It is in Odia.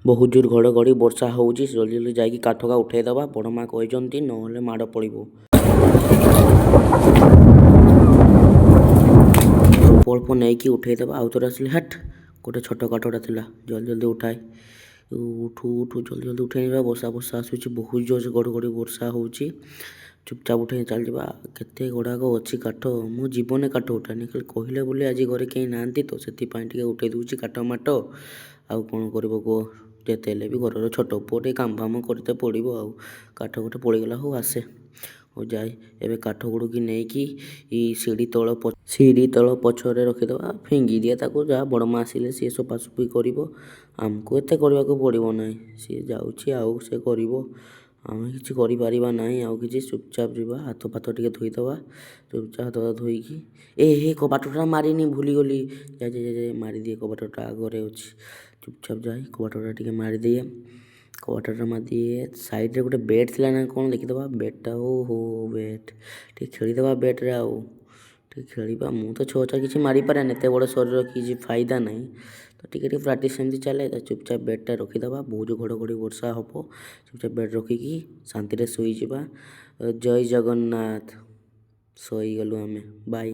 ବହୁତ ଜୋର ଘଡ଼ଘଡ଼ି ବର୍ଷା ହେଉଛି। ଜଲ୍ଦି ଜଲ୍ଦି ଯାଇକି କାଠକା ଉଠେଇଦେବା, ବଡ଼ ମା କହିଛନ୍ତି, ନହେଲେ ମାଡ଼ ପଡ଼ିବ। ଅଳ୍ପ ଅଳ୍ପ ନେଇକି ଉଠେଇଦେବା। ଆଉ ଥରେ ଆସିଲେ ହଟ୍, ଗୋଟେ ଛୋଟ କାଠଟା ଥିଲା। ଜଲ୍ଦି ଜଲ୍ଦି ଉଠାଏ, ଉଠୁ ଉଠୁ, ଜଲ୍ଦି ଜଲ୍ଦି ଉଠେଇ ନେବା। ବର୍ଷା ଆସୁଛି, ବହୁତ ଜୋରସେ ଘଡ଼ଘଡ଼ି ବର୍ଷା ହେଉଛି। ଚୁପଚାପ ଉଠେଇ ଚାଲିଯିବା। କେତେ ଗୁଡ଼ାକ ଅଛି କାଠ। ମୁଁ ଜୀବନରେ କାଠ ଉଠାଏନି, ଖାଲି କହିଲେ ବୋଲି ଆଜି ଘରେ କେହି ନାହାନ୍ତି ତ ସେଥିପାଇଁ ଟିକେ ଉଠେଇ ଦେଉଛି କାଠ ମାଟ। ଆଉ କ'ଣ କରିବ କୁହ? ଯେତେ ହେଲେ ବି ଘରର ଛୋଟ ପୁଅ, ଟିକେ କାମ ଫାମ କରିତେ ପଡ଼ିବ। ଆଉ କାଠ ଗୋଟେ ପଡ଼ିଗଲା। ହଉ ଆସେ, ହଉ ଯାଇ ଏବେ କାଠ ଗୁଡ଼ିକି ନେଇକି ସିଡ଼ି ତଳ ପଛରେ ରଖିଦେବା, ଫିଙ୍ଗି ଦିଏ ତାକୁ। ଯାହା ବଡ଼ ମା ଆସିଲେ ସିଏ ସଫାସୁଫି କରିବ, ଆମକୁ ଏତେ କରିବାକୁ ପଡ଼ିବ ନାହିଁ। ସିଏ ଯାଉଛି ଆଉ ସେ କରିବ, ଆମେ କିଛି କରିପାରିବା ନାହିଁ ଆଉ କିଛି। ଚୁପଚାପ ଯିବା, ହାତ ଫାତ ଟିକେ ଧୋଇଦେବା। ଚୁପଚାପ ହାତ ଫାତ ଧୋଇକି, ଏ ହେ, କବାଟଟା ମାରିନି, ଭୁଲିଗଲି। ଯାଇ ଯାଇ ଯାଇ ମାରିଦିଏ, କବାଟଟା ଆଗରେ ଅଛି। ଚୁପଚାପ ଯାଇ କବାଟଟା ଟିକେ ମାରିଦିଏ। କବାଟଟା ମାରିଦିଏ। ସାଇଡ଼୍ରେ ଗୋଟେ ବେଟ୍ ଥିଲା ନା କ'ଣ, ଦେଖିଦେବା ବେଟ୍ଟା। ଓ ହୋ, ବେଟ୍ ଟିକେ ଖେଳିଦେବା। ବେଟ୍ରେ ଆଉ ଟିକେ ଖେଳିବା। ମୁଁ ତ ଛଅ ଚାରି କିଛି ମାରିପାରେନି, ଏତେ ବଡ଼ ଶରୀର କିଛି ଫାଇଦା ନାହିଁ, ତ ଟିକେ ଟିକେ ପ୍ରାକ୍ଟିସ୍ ସେମିତି ଚାଲେ। ତ ଚୁପଚାପ ବେଟ୍ଟା ରଖିଦେବା। ବହୁତ ଘଡ଼ଘଡ଼ି ବର୍ଷା ହେବ। ଚୁପଚାପ ବେଟ୍ ରଖିକି ଶାନ୍ତିରେ ଶୋଇଯିବା। ଜୟ ଜଗନ୍ନାଥ। ଶୋଇଗଲୁ ଆମେ, ବାଇ।